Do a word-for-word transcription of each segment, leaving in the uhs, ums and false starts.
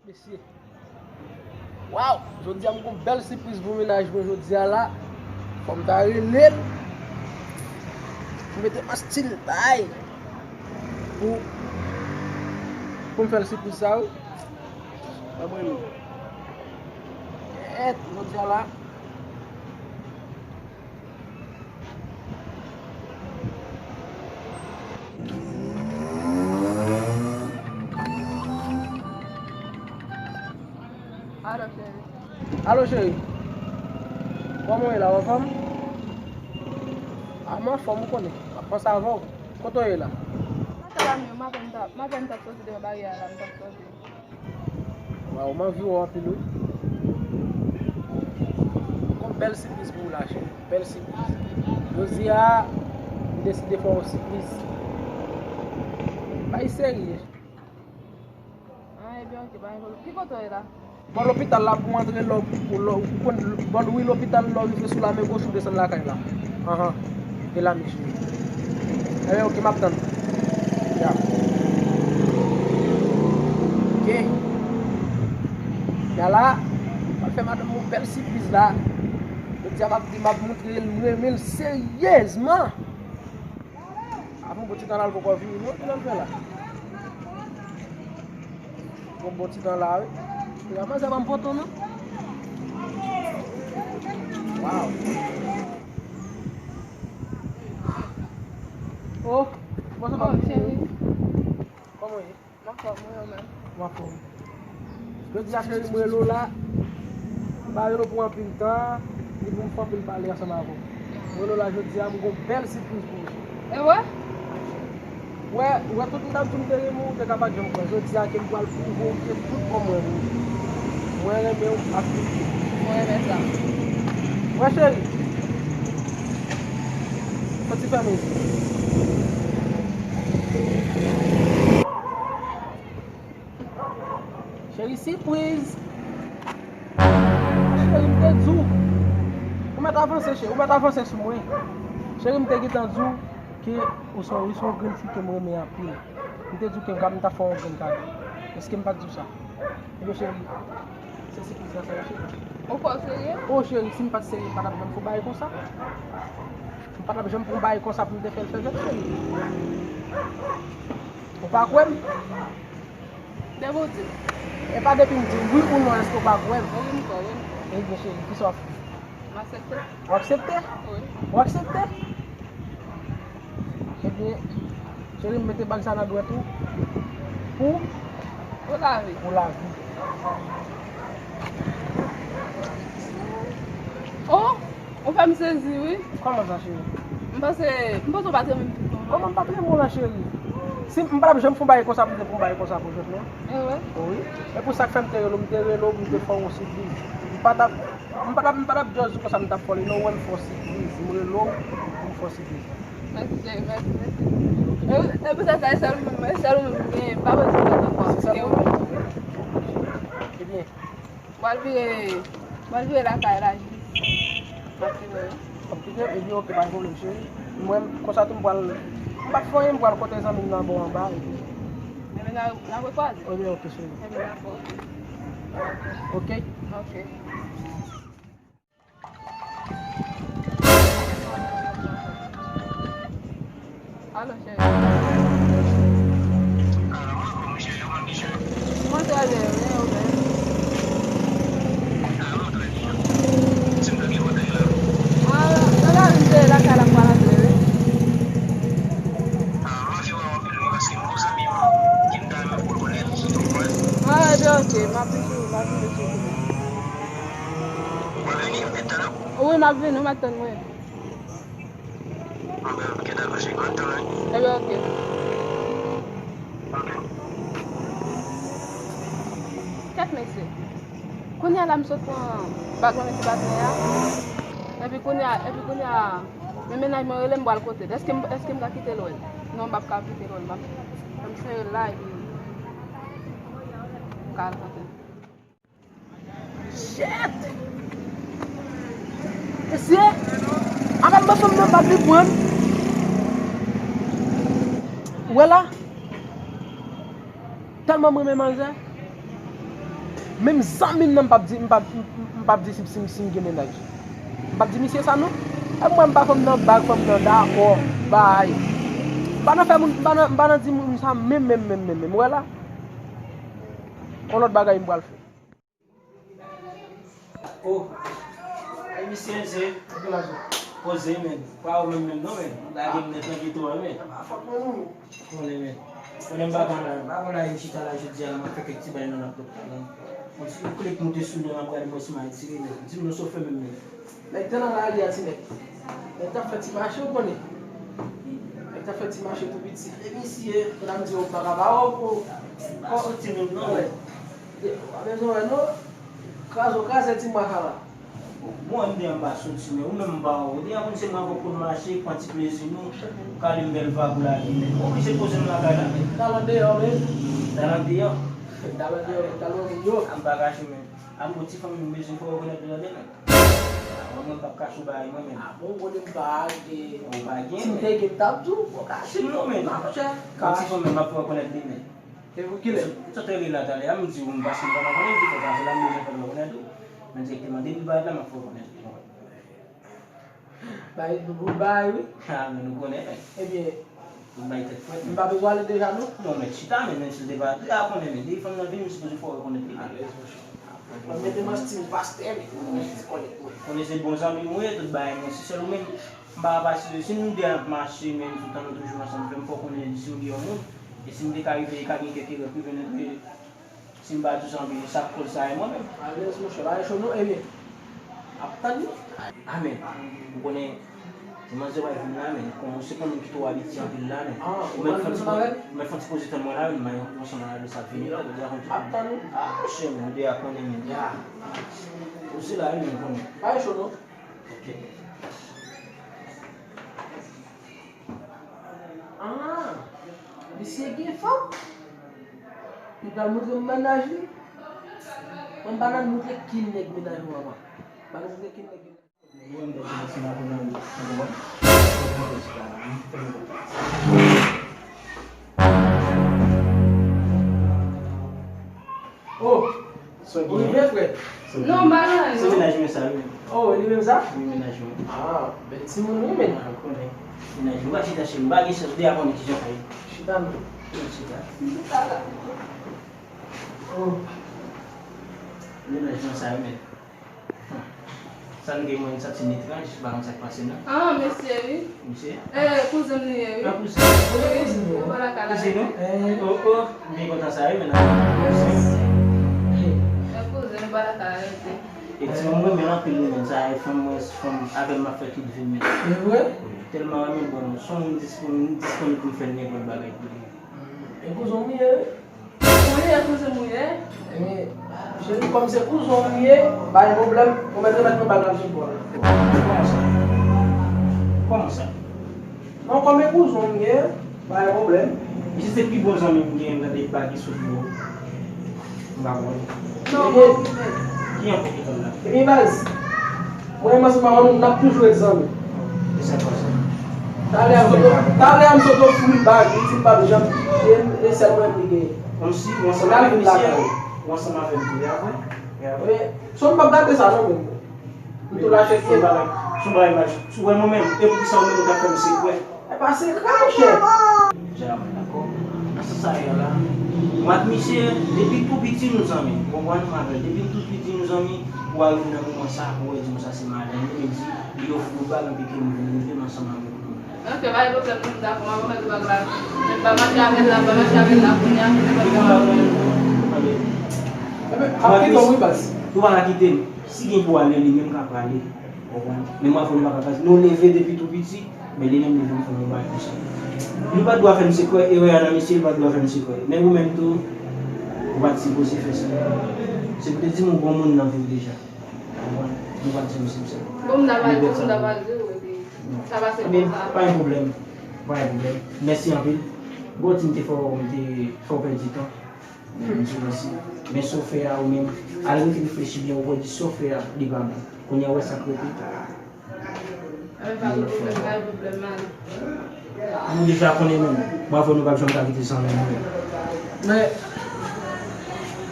Mesye. Waw! Jodi a m gon bèl sipriz pou mennaj mwen jodi a la. Fò m ta rele l. M mete m an styl bay. Pou, pou m fè l sipriz sa wi. Ban m rele l. Kèt, jodi a la. Alo, cheri. Alo, cheri. Kòman w ye la, w anfòm? A, m anfòm, ou konnen. M ap panse avè w. Kote w ye la? Mwen ta la menm, m apèn t ap, m apèn t ap soti devan baryè a la, m t ap soti. Waw, m anvi wè w anpil wi. Gon bèl sipriz pou ou la, cheri. Bèl sipriz. Jodi a, m deside fè w yon sipriz. Bay serye. Ah, ebyen, ok, pa gen pwoblèm. Ki kote w ye la? Bò lopital la pou w antre lò, ou lò, ou konn bò wi lopital lò rive sou la men goch ou desann lakay la. Anhan. E la men cheri. Ebyen, ok, m ap tann. Ya. Ok. Ya la, m ap fè madanm yon bèl sipriz la. Jodi a m ap di, m ap montre l, m renmen l seryezman. Apre yon bon ti tan la, l poko vini non, kilè l fè la? Yon bon ti tan la wi. Kounya manzè pa m poto non. Waw. Oh, bon, sa pa m cheri. Kòman w ye? M anfòm, mwen menm. M anfòm. Jodi a cheri, m rele w la. M pa rele w pou anpil tan, ni pou m fè anpil pale ansanm avè w. M rele w la jodi a, m gon bèl sipriz pou ou. E wè? Wè, wè tout m t ap di w m te renmen w, ou te ka pa t janm kwè. Jodi a ke m pral pwouve w ke tout bon mwen renmen w. Mwen renmen w ak tout kè m. Mwen renmen sa. Wè cheri. Soti fèmen je. Cheri sipriz. Cheri, m te di w. Ou mèt avanse, cheri. Ou mèt avanse sou mwen. Cheri, m te gentan di w ke ou se yon, ou se yon grenn fi ke m renmen anpil. M te di w ke m t ap fè w yon grenn kado. Èske m pa t di w sa? Ebyen, cheri, se sipriz la sa ye, cheri. Ou fò serye? O, cheri, si m pa t serye, m pa t ap janm fè w bagay konsa. M pa t ap janm fè w bagay konsa pou m te fè l fè jèt, cheri. Ou pa kwè m? Depi w di m. E pa depi m di w wi ou non, èske w pa kwè m? Wi, m kwè, wi, m kwè. Ebyen, cheri, kisa w ap fè? M aksepte. W aksepte? Wi. W aksepte? Ebyen, cheri, m mete bag sa nan dwèt ou. Pou? Pou lavi. Pou lavi. Oh! Ou fè m sezi, wi. Kòman sa, cheri? M panse, m panse w pa t renmen m tout non. Kòman m pa t renmen w la, cheri? Si m pa t ap janm fè yon bagay konsa pou m te fè yon bagay konsa pou jèt non. E wè? Wi. E pou sa k fè m te rele w, m te rele w, m te fè w yon sipriz. M pa t ap, m pa t ap, m pa t ap just di w konsa m t ap fè w li non, wè m fè w sipriz. M rele w pou m fè w sipriz. Mèsi, cheri, mèsi, mèsi. E, e poutèt sa, e sèl ou menm, e sèl ou menm m genyen, m pa bezwen lòt ankò. Se sèl ou menm. Ebyen. M pral vire, m pral vire lakay la jis. M ap kite w. W ap kite m? Ebyen, ok, pa gen pwoblèm, cheri. Mwen, konsa tou, m pral, m p ap fè anyen, m pral kote zanmi m nan bò anba, epi. Ebyen, n a, n a rekwaze. Ebyen, ok, cheri. Ebyen, dakò. Ok? Ok. Alo, cheri. Mwen trè byen, wi, ou menm? Mwen, nan lari m te lakay la, m pral antre, wi. Ah, ebyen, ok, m ap vini, m ap vini sou ou. Wi, m ap vini, ou mèt tann mwen. Ebyen, ok. Kèt mesye. Kounye a la, m sot pran bag nan men ti patnè a. Epi kounye a, epi kounye a, men mennaj mwen rele m pral kote l. Èske m, èske m ka kite l wè l? Non, m p ap ka kite l wè l. M ap, m sere l la, epi m ka al kote l. Shit! Mesye, avan m pran fanm nan, m p ap li pran. Ou wè la? Tèlman m renmen manzè. Menm zanmi m nan, m p ap di, m p ap, m, m, m p ap di si, si, si m gen mennaj. M p ap di misye sa non. E mwen, m pa fanm nan bag, fanm nan dakò, bay. M pa nan fè moun, m pa nan, m pa nan di moun sa menm, menm, menm, menm, menm. Ou wè la? Yon lòt bagay m pral fè. Oh. Ay, misye, se poze, men. Pa ou menm, menm, non, men. Lage m nèt nan geto a, men. Konnen, men. Konnen m pa konn la, m pa konn la, m chita la jodi a la, m ap fè kèk ti bagay nan laptop la. Yon ti klik moute sou li, m ap gade mwen si m a retire, men. Di m non, sofe menm, men. Nèg te nan lari a, ti nèg. Nèg t ap fè ti mache, ou konnen. Nèg t ap fè ti mache tou piti. E misye, kounye a m di yo, m pa ka ba w pou, pou soti menm non, wè. Ou pa bezwen wè non. Kraze w kraze ti makala. Bon, m di an m pa soti, men ou menm m ba w. Ou di an konn se mwen avè w pou n mache, pran ti plezi nou. Kale m bèl vag ou lage, men. Ou oblije poze m lakay la, men. Talan deyò, men. Talan deyò. Talan deyò, men. Talan deyò. A m pa kache, men. A m bon ti fanmi m bezwen fè rekonèt li tande, men. A, mwen, mwen p ap kache w bagay mwen menm. A bon, konnen m pa gen. Ou pa gen, men. Si m te gen, m t ap di w, ou kache m non, men. Non, monchè. Yon ti fanmi m ap fè rekonèt li, men. E pou kilè? M sot ri la talè a, m di w, m pase m pa nan konnen, m di fò pase la, m bezwen fè l rekonèt ou. Men direkteman, depi l parèt la, m ap fè rekonèt li. Bay nou bout bay, wi. A, men nou konnen, men. Ebyen, bout bay tèt frèt, men. M pa bezwen ale deja, non? Non, men chita, men, menm si l te pa, deja konnen, men, depi fanm nan vini, m sipoze fè w rekonèt li, men. Alèz, monchè. Mwen mete m an stil pastè, men, mwen ti kòlèt mwen. Konnen se bon zanmi m ou ye, tout bagay mwen, se sèl ou menm, m pa ka pase, si nou de ap mache, men, toutan nou toujou ansanm, fè m fè w konnen si w de yon moun, e si m te ka rive, e ka gen kèk erè ki vin entre, si m pa di w sa anpil, sa k koz sa e mwen menm. Alèz, monchè, bagay cho non, ebyen, ap tann nou. Amèn. Ou konnen, ti manzè w ap vin la, men, kòm ou se pa moun ki twò abitye anpil la, men. Ou mèt fè ti poze, ou mèt fè ti poze tann mwen la, wi, m ansanm avè sa ap vini la, ou di a konn tout. Ap tann ou. A, monchè, men, ou deja konnen, men. Ya. Ou se la, wi, men, konnen. Bagay cho non. Ok. Ah, misye gen fanm. Li pral montre m mennaj li. Mwen m pa nan montre ki nèg mennaj ou papa. M pa nan montre ki nèg mennaj. Mwen m dèk mwen se nan konn nan konprann. Konprann se pa la. Oh! Ou rive, frè? Non, m pa nan anyen, non. Se mennaj mwen sa, wi. Oh, li menm sa? Wi, mennaj mwen. Ah, bèl timoun, wi, men. Ah, ou konnen. Mennaj mwen, pa chita cheri, m pa gen chans, ou deja konnen kijan fè. Chita, non. Wi, chita. Oh. Mennaj mwen sa, wi, men. Sa n gen mwen, m santi m etranj, pa konn sa k pase non. Ah, mesye wi. Mesye? Eh, kouzen m li ye wi. Ah, kouzen. Wi, wi, nou pa lakay la. Kouzen nou? Eh. Oh, oh, m byen kontan sa wi, men nan. Eh, kouzen, nou pa lakay la rete. E ti mwen, mwen renmen l anpil wi, men sa e fanm mwen, fanm avè l m ap fè tout vi m, men. E vre? Tèlman renmen l, bon, se yon moun dispon-, disponib pou m fè nenpòt bagay pou li. E kouzen w li ye wi. Ou ye, kouzen m ou ye. Ebyen, cheri, kòm se kouzen w m ye, pa gen pwoblèm, ou mèt remèt mwen bag la sou kò l. Kòman sa? Kòman sa? Non, kòm e kouzen w m ye, pa gen pwoblèm. Misye se pi bon zanmi m gen, m tande bag ki sot bò. M pa konn. Non, ebyen, ki enfo ki tonbe la? Ebyen, baz, mwen menm ansanm avè w, n ap toujou ret zanmi. E sa k pase? Talè a m sot, talè a m sot ofri l bag, li di m p ap janm kite m, e sèl mwen li genyen. Kòmsi ou ansanm avè misye, ou ansanm avè m tou, e apre? E apre? Ebyen, so m p ap gate sa non, menm. M tou lache pye. Se yon bagay, se yon bagay mal. Si w wè mwen menm, e poukisa ou menm ou t ap fè m sekrè? E pa sekrè, monchè. Dja, dakò. Nan sans sa ye a la, mwen ak misye, depi tou piti nou zanmi. Ou konprann? Mwen avè l, depi nou tou piti nou zanmi, pou w rive nan moman sa, pou w di m sa se madanm li, li di, li ofri w bag, epi ke nou vin rive, m ansanm avèk nou. Ok, pa gen pwoblèm, nou dakò, m ap remèt ou bag la. Men pa mache avè l la, pa mache avè l la, kounye a, kounye a, kounye a. Ebyen, ap kite w wi, baz. Ou pa ka kite m. Si gen pou ale, li menm ka prale. Ou konprann? Men mwen avè w nou pa ka pase. Nou leve depi tou piti, men li menm li vin fè yon bagay konsa. Li pa t dwa fè m sekrè, erè a nan misye, li pa t dwa fè m sekrè. Men ou menm tou, ou pa t sipoze fè sa. Se pou te di m ou bon moun nan viv deja. Ou konprann? Nou pa t di misye sa. Bon, m ta pral di w, m ta pral di w, epi sa pase konsa. Men pa gen pwoblèm. Pa gen pwoblèm. Mèsi anpil. Bon, ti m te fè w, m te fè w pèdi tan. Men, men si w fè a ou menm, al rete reflechi byen, ou wè di si w fè a, li pa bon. Kounye a, ou wè sa k rete. Yon lòt fwa ankò. Nou deja konnen menm, mwen avè w nou p ap janm ka kite zanmi nou yo. Men,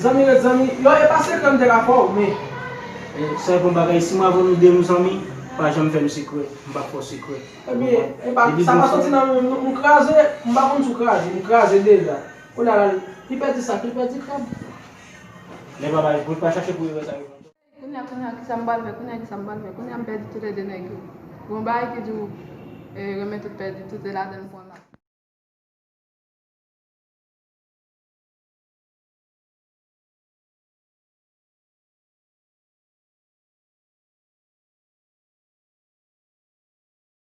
Zanmi ret zanmi, yo e pa sekrè m te ka fè w, men. Sa e bon bagay, si m avè w nou de nou zanmi, pa janm fè m sekrè, m pa fè w sekrè. Ebyen, e pa, sa pa soti nan menm, nou, nou kraze, m pa konn si w kraze, nou kraze deja. Kounye a la, li pèdi sak, li pèdi krab. Lè pa bay, pou pa chache pou erè sa yo. Kounye a, kounye a, kisa m pral fè, kounye a, kisa m pral fè, kounye a, m pèdi tout lè de nèg yo. Gon bagay ki di w, e, renmen tout pèdi, tout e ladan l pran.